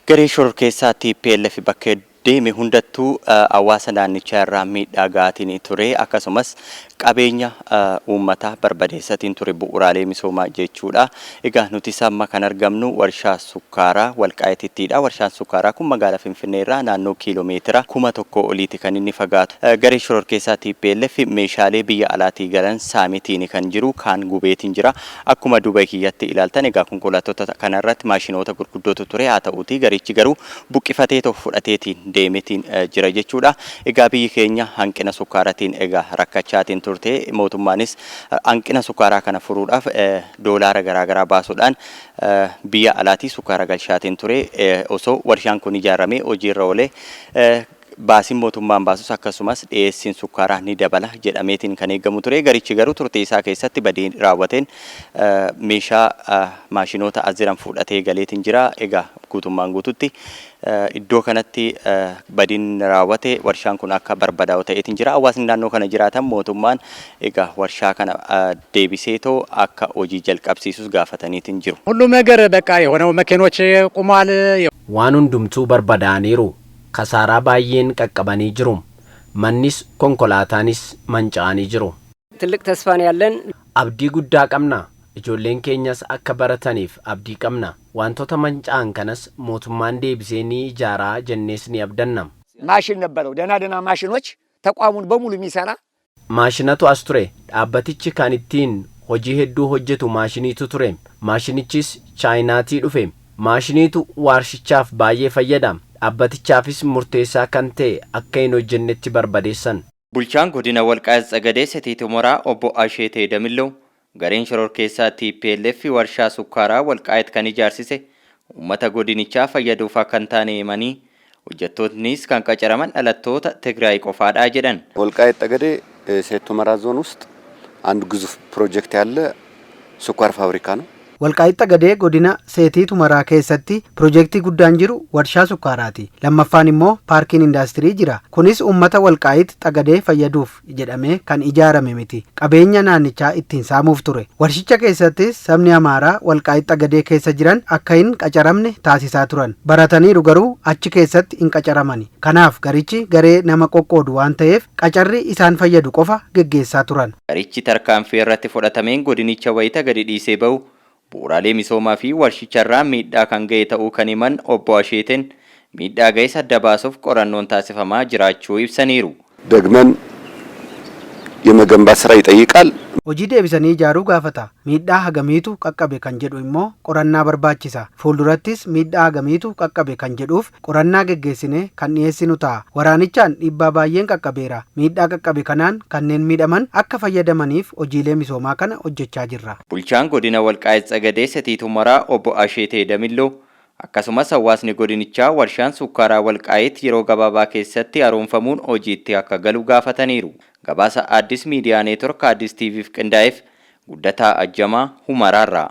Garee shororkeessaa TPLF bakka deeme hundattuu hawaasa naannichaa irraa miidhaa ga'aatiin ture, akkasumas qabeenya uummataa barbadeessatiin ture, bu'uuraalee misoomaa jechuudha. Egaa nuti amma kan argamnu warshaa sukkaaraa Walqaayitittiidha. Warshaan sukkaaraa kun magaalaa Finfinnee irraa naannoo kiiloomeetira 1000 oliiti kan inni fagaatu. Garee shororkeessaa TPLF meeshaalee biyya alaatii galan saametiin kan jiru, kaan gubeetiin jira. Akkuma duuba kiyyatti ilaaltan, egaa konkolaattota kanarratti maashinoota gurguddootu ture. Haa ta'uutii garichi garuu buqqifatee tokko fudhateetiin deemeetiin jira jechuudha. Egaa biyyi keenya hanqina sukkaaraatiin egaa rakkachaatiin turte. Mootummaanis hanqina sukkaaraa kana furuudhaaf doolaara garaagaraa baasuudhaan biyya alaatii sukkaara galchaatiin ture. Osoo warshaan kun ijaaramee hojiirra oolee, baasiin mootummaan baasus akkasumas dhiyeessiin sukkaaraa ni dabala jedhameetiin kan eegamu ture. Garichi garuu turtii isaa keessatti badii raawwateen meeshaa maashinoota as jiran fudhatee galeetiin jira. Egaa guutummaan guututti iddoo kanatti badiin raawwate warshaan kun akka barbadaa'u ta'eetiin jira. Hawaasni naannoo kana jiraatan mootummaan egaa warshaa kana deebiseetoo akka hojii jalqabsiisus gaafataniitiin jiru. ሁሉም ነገር በቃ የሆነው መኪኖች ቁሟል። Waan hundumtuu barbadaa'aniiru. Kasaaraa baay'een qaqqabanii jiru. Mannis konkolaataanis manca'anii jiru. ትልቅ ተስፋ ነው ያለን። Abdii guddaa qabna. Ijoolleen keenyas akka barataniif abdii qabna. Wantoota manca'an kanas mootummaan deebisee ni ijaaraa jennees ni abdanna. ማሽን ነበረው። ደህና ደህና ማሽኖች ተቋሙን በሙሉ የሚሰራ። Maashinatu as ture. Dhaabbatichi kan ittiin hojii hedduu hojjetu maashiniitu ture. Maashinichis Chaayinaatii dhufe. Maashiniitu warshichaaf baay'ee fayyada. Dhaabbatichaafis murteessaa kan ta'e akka hin hojjennetti barbadeessan. Bulchaan godina Walqaayit Tsagadee Setiit Humaraa obbo Asheetee Damilloo gareen shororkeessaa TPLF warshaa sukkaaraa Walqaayit kan ijaarsise uummata godinichaa fayyaduuf akka hin taane himanii, hojjettoonnis kan qacaraman dhalattoota Tigraay qofaadha jedhan. ወልቃይት ጠገዴ ሰቲት ሁመራ ዞን ውስጥ አንድ ግዙፍ ፕሮጀክት ያለ ስኳር ፋብሪካ ነው። Walqaayit Xagadee godina Seetiit Humaraa keessatti piroojeektii guddaan jiru warshaa sukkaaraati. Lammaffaan immoo paarkiin indaastirii jira. Kunis uummata Walqaayit Xagadee fayyaduuf jedhamee kan ijaarame miti. Qabeenya naannichaa ittiin saamuuf ture. Warshicha keessattis sabni Amaaraa Walqaayit Xagadee keessa jiran akka hin qacaramne taasisaa turan. Barataniiru, garuu achi keessatti hin qacaramani. Kanaaf garichi garee nama qoqqoodu waan ta'eef qacarri isaan fayyadu qofa geggeessaa turan. Garichi tarkaanfii irratti fudhatameen godinicha wayita gadi dhiisee bahu bu'uuraalee misoomaa fi warshicharraa miidhaa kan ga'e ta'uu kan himan obbo Asheeteen, miidhaa ga'es adda baasuuf qorannoon taasifamaa jiraachuu ibsaniiru. ደግመን የመገንባት ስራ ይጠይቃል። Hojii deebisanii ijaaruu gaafata. Miidhaa hagamiitu qaqqabe kan jedhu immoo qorannaa barbaachisa. Fuuldurattis miidhaa hagamiitu qaqqabe kan jedhuuf qorannaa geggeessine kan dhiyeessinu ta'a. Waraanichaan dhiibbaa baay'een qaqqabeera. Miidhaa qaqqabe kanaan kanneen miidhaman akka fayyadamaniif hojiilee misoomaa kana hojjechaa jirra. Bulchaan godina Walqaayit Tsagadee Setiit Humaraa obbo Asheetee Damilloo akkasumas hawaasni godinichaa warshaan sukkaaraa Walqaayit yeroo gabaabaa keessatti haaromfamuun hojiitti akka galu gaafataniiru. Gabaasa Addis Miidiyaa Neetwork Addis TVf qindaa'eef, Guddataa Ajjamaa, Humaraarraa.